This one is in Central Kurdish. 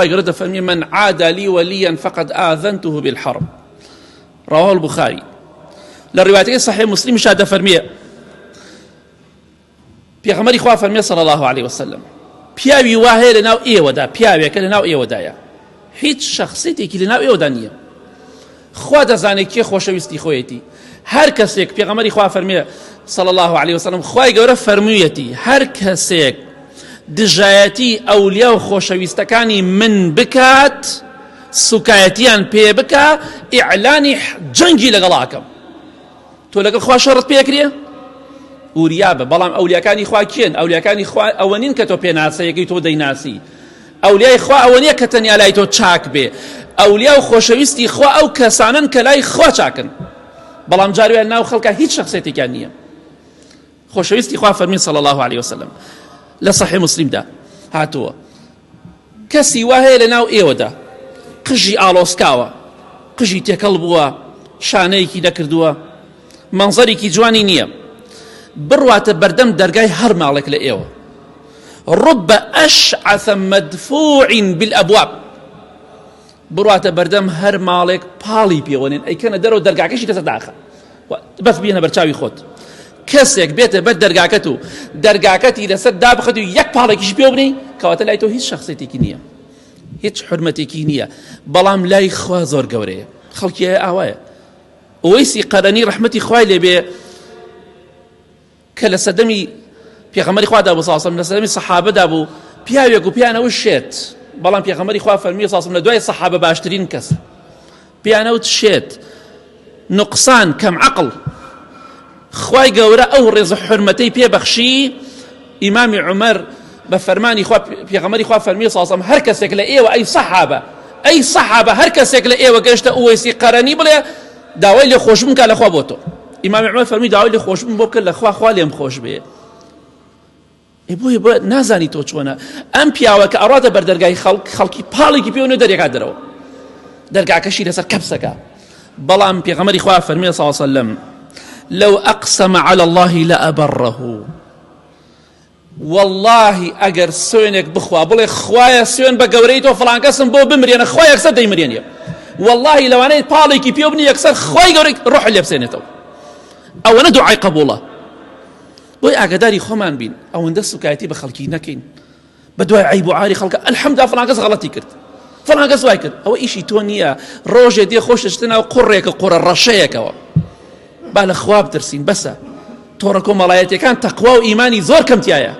خوای گەورە دەفەرمی من عادى لي وليا فقد آذنته بالحرب رواه البخاري لە ڕیوایەتەکەی صحیح مسلم شا دەفەرمیێ پێغەمبەری خوا فەرمیێ صلی الله عليه وسلم پیاوی وا هەیە لەناو ئێوەدا پیاوێکە لەناو ئێوەدایە هیچ شخصیتێکی لەناو ئێوەدا نییە خوا دەزانێت کێ خۆشەویستی خۆیەتی هەر کەسێک پێغەمبەری خوا فەرمیێ صلی الله علیه وسلم خوای گەورە فەرموویەتی هەر کەسێک دژایەتی ئەولیا و خۆشەویستەکانی من بکات سوکایەتیان پێ بکا ئیعلانی جەنگی لەگەڵاکەم تۆ لەگەڵ خوا شەڕت پێکرێ وریابە بەڵام ئەولیاکانی خوا کێن ئەولیاکانی خوا ئەوە نین کە تۆ پێناسەیەکەی تۆ دەیناسی ئەولیای خوا ئەوە نییە کە تەنیا لای تۆ چاک بێ ئەولیا و خۆشەویستی خوا ئەو کەسانن کە لای خوا چاکن بەڵام جارویان ناو خەڵکە هیچ شخصێتێکیان نییە خۆشەویستی خوا فەرمی صلی الله علیه وسلم لە صحیح مسلمدا هاتووە کەسی وا هەیە لە ناو ئێوەدا قژی ئاڵۆسکاوە قژی تێکەڵ بووە شانەیەکی نەکردووە مەنزەرێکی جوانی نییە بڕواتە بەردەم دەرگای هەر ماڵێک لە ئێوە رب أشعث مدفوع بالأبواب بڕواتە بەردەم هەر ماڵێک پاڵی پێوەنێن ئەیکەنە دەرەوە دەرگاکەشی لەسەر داخە بەس بینە بەرچاوی خۆت کەسێک بێتە بەر دەرگاکەت و دەرگاکەتی لەسەر دابخەت و یەک پاڵێکیش پێ بنی کەواتە لای تۆ هیچ شخصێتێکی نییە هیچ حرمەتێکی نییە بەڵام لای خوا زۆر گەورەیە خەڵکی ئاوایە ئوەیسی قەرەنی ڕەحمەتی خوای لێبێ کە لە سەردەمی پێغەمبەری خوادا بوو صلی لە سەردەمی سەحابەدا بوو پیاوێک و پیانەوە شێت بەڵام پێغەمبەری خوا فەرمی صلی لە دوای سەحابە باشترین کەس پیانەوت شێت نقصان کەم عقل خوای گەورە ئەو ڕێز حرمەتەی پێبەخشی ئیمامی عمر بە فەرمانی خوا پێغەمبەری خوا فەرمی ساسم هەر کەسێک لە ئێوە ئەی سەحابە ئەی سەحابە هەر کەسێک لە ئێوە گەشتە ئوەیسی قەرەنی بڵێ داوای لێ خۆشبوون کا لەخوا بۆ تۆ ئیمام عمر فەرمی داوای لێ خۆشبوون بۆ بکە لەخوا خوا لێم خۆش بێ ئێ بۆیە بۆ نازانی تۆ چۆنە ئەم پیاوە کە ئەڕاتە بەر دەرگای خەڵک خەڵکی پاڵێکی پێوە دەرێکا دەرەوە دەرگاکەشی لەسەر کەپسەکە بەڵام پێغەمبەری خوا فەرمی صلی الله علیه وسلم لو أقسم على الله لأبره وەڵاهی ئەگەر سوێنێک بخوا بڵێ خوایە سوێن بە گەورەی تۆ فڵان کەسم بۆ بمرێنە خوا یەکسەر دەیمرێنێ وەڵاهی لەوانەیە پاڵێکی پێ بنی یەکسەر خوای گەورەی ڕۆح لێ بسێنێتەوە ئەوەنە دوعای قبوڵە بۆی ئاگاداری خۆمان بین ئەوەندە سوکایەتی بە خەڵکی نەکەین بە دوای عیب و عاری خەڵکە الحمدا فڵان کەس غەڵەتی کرد فڵان کەس وای کرد ئەوە ئیشی تۆ نییە ڕۆژێ دێ خۆشت ناو قوڕێکە قوڕە ڕەشەیەکەوە با لە خوا بترسین بەسە تۆڕە کۆمەڵایەتیەکان تەقوا و ئیمانی زۆر کەم تایە.